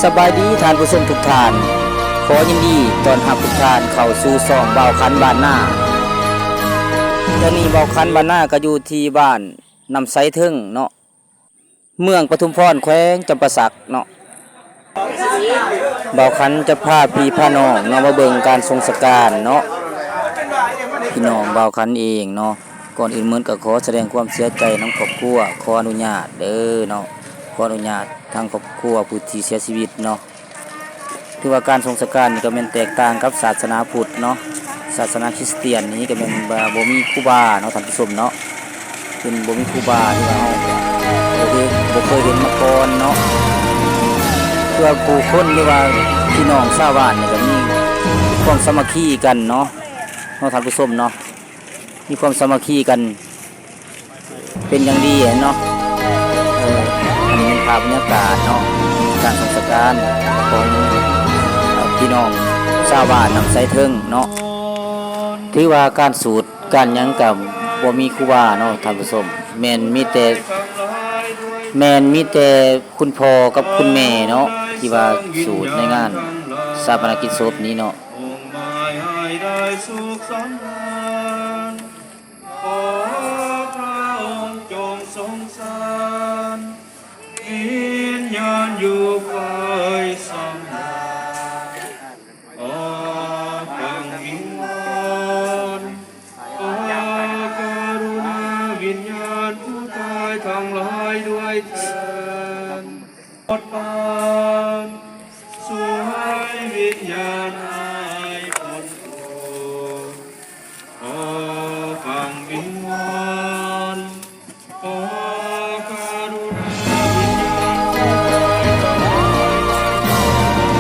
ສະບາຍດີທ່ານຜູ້ຊົມທຸກທ່ານ, ຂໍຍິນດີຕ້ອນຮັບທຸກທ່ານເຂົ້າສູ່ຊ່ອງບ່າວຂັນບ້ານນາ. ຕອນນີ້ບ່າວຂັນບ້ານນາກໍຢູ່ທີ່ບ້ານນ້ຳໃສເທິງເນາະ, ເມືອງປະທຸມພອນ ແຂວງຈຳປາສັກເນາະ. ບ່າວຂັນຈະພາພີ່ພານ້ອງເນາະ ມາເບິ່ງການສົ່ງສະການເນາະ ພີ່ນ້ອງບ່າວຂັນເອງເນາະ. ກ່ອນອື່ນໝົດກໍຂໍສະແດງຄວາມເສຍໃຈນຳຄອບຄົວ, ຂໍອະນຸຍາດເດີເນາະ, ຂໍອະນຸຍາດທາງຄອບຄົວຜູ້ທີ່ເສຍຊີວິດເນາະ. ຖືວ່າການສົ່ງສະການນີ້ກໍແມ່ນແຕກຕ່າງກັບສາສະໜາພຸດເນາະ, ສາສະໜາຄຣິສຕຽນນີ້ກໍແມ່ນວ່າບໍ່ມີຄູບາເນາະທ່ານຜູ້ຊົມເນາະ, ເພິ່ນບໍ່ມີຄູບາ ຫຼືວ່າເຮົາບໍ່ເຫັນ ບໍ່ເຄີຍເຫັນມາກ່ອນເນາະ. ຄືວ່າຜູ້ຄົນ ຫຼືວ່າພີ່ນ້ອງຊາວບ້ານນີ້ກໍມີຄວາມສາມັກຄີກັນເນາະ ເນາະທ່ານຜູ້ຊົມເນາະ, ມີຄວາມສາມັກຄີກັນ ເປັນຢ່າງດີເນາະ. ເອີ ອັນນີ້ເປັນພາບບັນຍາກາດເນາະ ການສົ່ງສະການຂອງ ເອີ ພີ່ນ້ອງຊາວບ້ານນ້ຳໃສເທິງເນາະ. ຖືວ່າການສູດການຫຍັງກໍບໍ່ມີຄູບາເນາະທ່ານຜູ້ຊົມ, ແມ່ນມີແຕ່ ແມ່ນມີແຕ່ຄຸນພໍ່ກັບຄຸນແມ່ເນາະ ທີ່ວ່າສູດໃນງານຊາປະນະກິດສົບນີ້ເນາະ. ຂໍພະອົງຈົ່ງຊົງສານ ວິນຍານຢູ່ໄພສຳລານ, ຂໍຟັງວິງວອນ, ຂໍກະລຸນາວິນຍານຜູ້ຕາຍທັງຫຼາຍດ້ວຍເທີ້ນ, ປົດປານຊ່ວຍວິນຍານໃຫ້ພົ້ນທຸກ. ຂໍຟັງວິງວອນ, ຂໍກະລຸນາວິນຍານຜູ້ຕາຍທັງຫຼາຍ.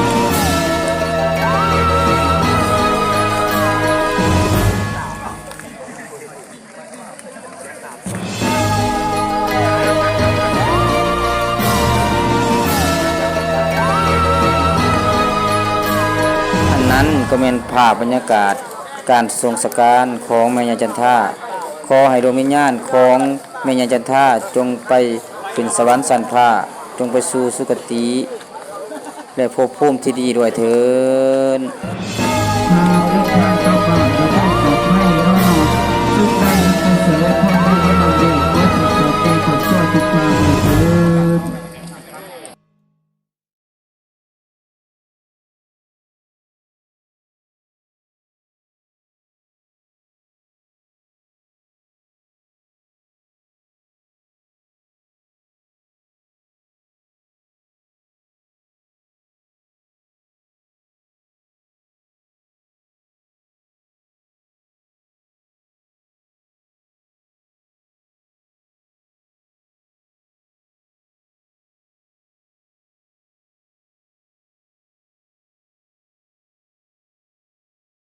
ອັນນັ້ນກໍແມ່ນພາບບັນຍາກາດ ການສົ່ງສະການຂອງແມ່ຍ່າຈັນທາ. ຂໍໃຫ້ດວງວິນຍານຂອງແມ່ຍ່າຈັນທາ ຈົ່ງໄປຂຶ້ນສະຫວັນຊັ້ນຟ້າ, ຈົ່ງໄປສູ່ສຸຄະຕິ ແລະ ພົບພູມທີ່ດີດ້ວຍເທີ້ນ.